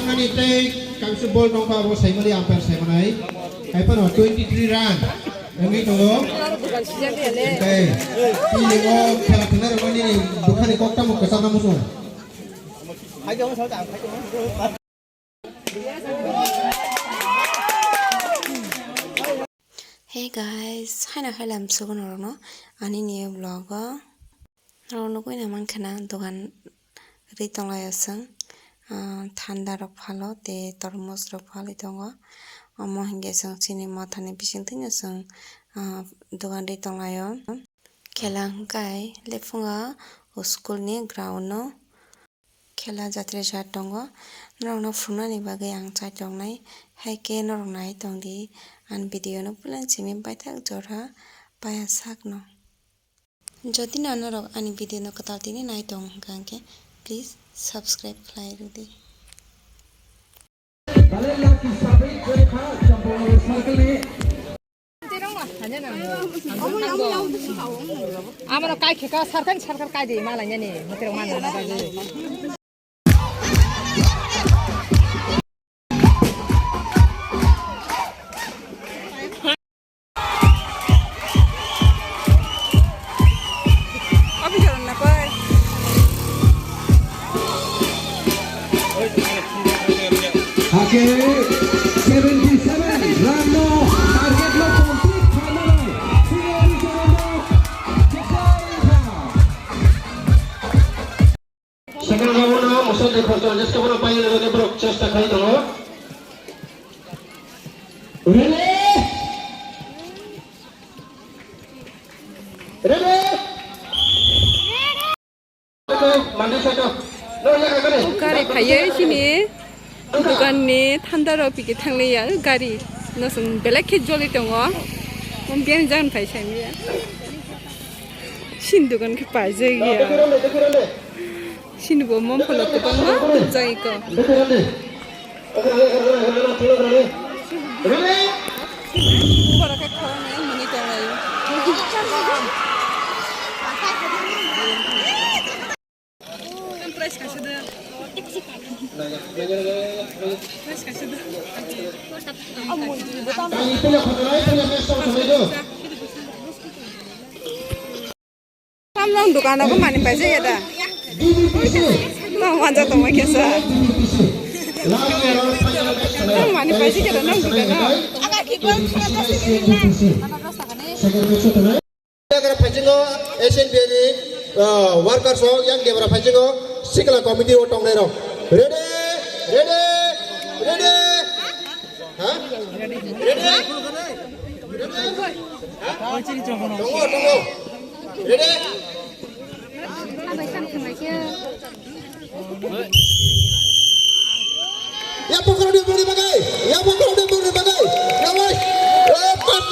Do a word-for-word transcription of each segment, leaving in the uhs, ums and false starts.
Ani tei kangsu bol nongkha abo saimali umpire saimanai. Hai phano twenty three run wngwi tongo. Tei tini o khela thwngna rwmani bukhani kok tamo kwchangma muchung. Hey guys, haino hai lam sugo norokno ani ni vlog o. Norok nugwi na mankha na dogan ri tonglaio chwng, ah, thanda rok phalo tei tormos rok phalwi tongo. Omo hinkhe chwng chini mothani bisingtwi no chwng, ah, dogan ri tonglaio. Khela hwnkhe lephungo school ni ground o. Khela jatri jat tongo, norokno phunuknani bagwi ang chai tongnai, hai khe norok nai tongdi ani video no puila simi paithak jora paiya sakno. Jodi no norok ani video no kwtal tini nai tong hwnkha hwnkhe please subscribe khlai rwdi. Amaro kai kheka sarkar sarkar kai di malai nani motirok mana na bagwi. Hakhe seventy seven run no target no complete khlainani senior Second round o Musa Dekhosor, just kebono paina bagwi borok chesta khlai tongo. Ready? Ready? Mandi saka. No, ya, ya, ya. Gari phaiye sini. Dogan ni thanda rok piki thangliya gari no chwng belai khe joli tongo. Mom biyan jan phai samiya. Sini dogan khe paijak ya. Sini bo mom phola kwbangma tubjak iko. Borok khe khoroknwi mwnwi tonglaio. Price kaisa de. Price kaisa de. Tamlong dukano ko mani paisa ya da. Mang wanja tongma kesa. Mang mani paisa ya da nang dukano. Yagra phaijingo S N B ni, uh, workers rok, yang debra phaijingo sikla committee o tongnai rok. Ready, ready, ready. Ha? Ready? Ready? Ha? Tongo, tongo. Ready? Ya pokro di buri bagai. Ya pokro di buri bagai. Ya wai. Eh, pas.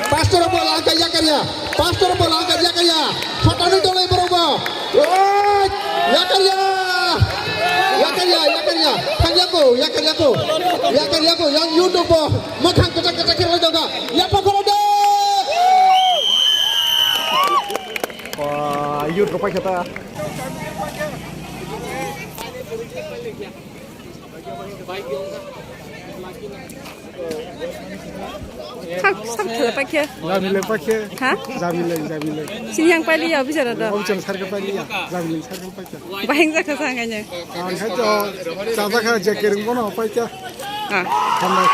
Pastor bo langka yakarya. Pastor bo langka yakarya. Satani tolai borok bo. Oi, yakarya. Yakarya, yakarya. Thangya ko, yakarya ko. Yakarya ko, yang YouTube bo. Mokhang kecak kecak kiri doga. Ya pokoro de. Wah, YouTube pakai kata. Sak, sak thala pakhe. Jamile pakhe. Ha? Jamile, jamile. Sini yang pali ya bichara da. Om chang sarka pali ya. Jamile sarka pakhe. Bahing jakha sanganya. Ang hai to chada kha je kering kono pakhe. Ha. Hambai.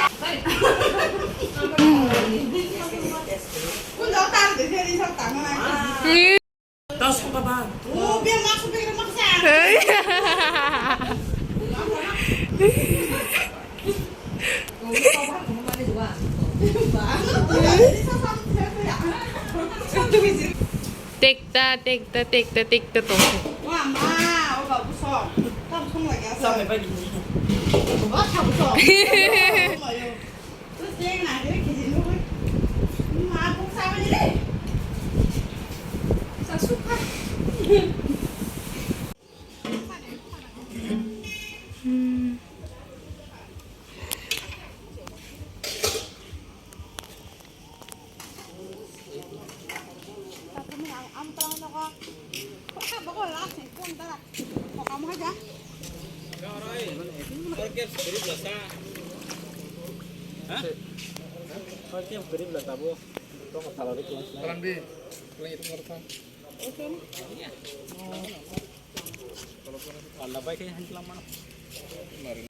Tekta, tekta, tekta, tekta tongkhe.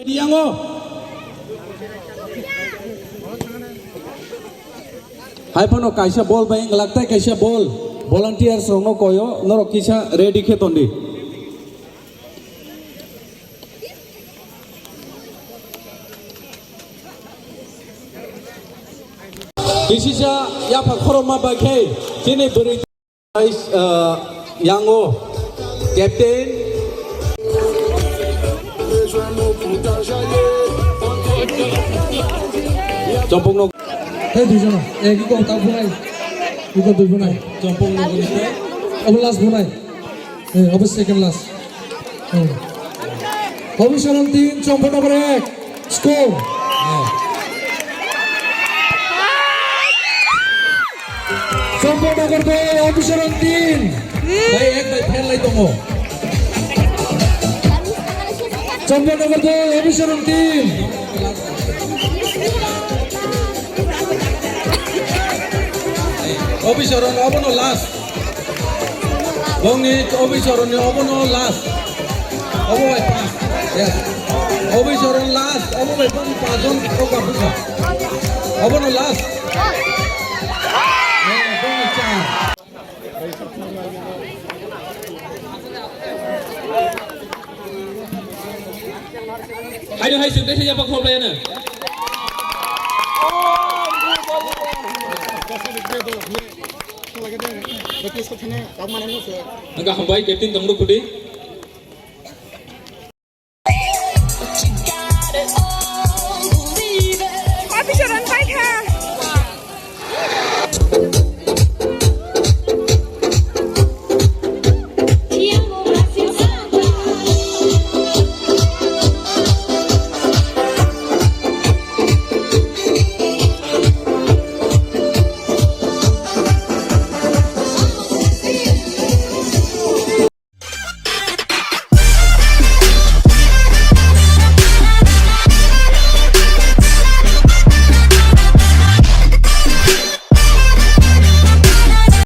Yango. Hai phano kaisa bol bai wnglaktei, kaisa bol. Volunteers rokno koyo, norok kisa ready khe tondi. Kisisa yapha khorokma bai khe chini bwrwi. Guys, uh, yango captain. Chompong no. Hey, duijon. Eh, iko tak bunai. Iko dui bunai. Chompong no. Abo last bunai. Eh, abo second last. Obisaron tin, Chompon Nagar ek. Score. Chompon Nagar dui, Obisaron tin. Bai ek bai phelai tongo. Chompon Nagar dui, Obisaron tin. Obisaron obono last. Bongni Obisaron ni obono last. Obo bai pass. Yes. Obisaron last. Obo bai bong pajon koka buka. Obono last. Eh, bongni char. Haino hai sing tei ya bak khlai ano. Hingkha hambai captain tong rukudi.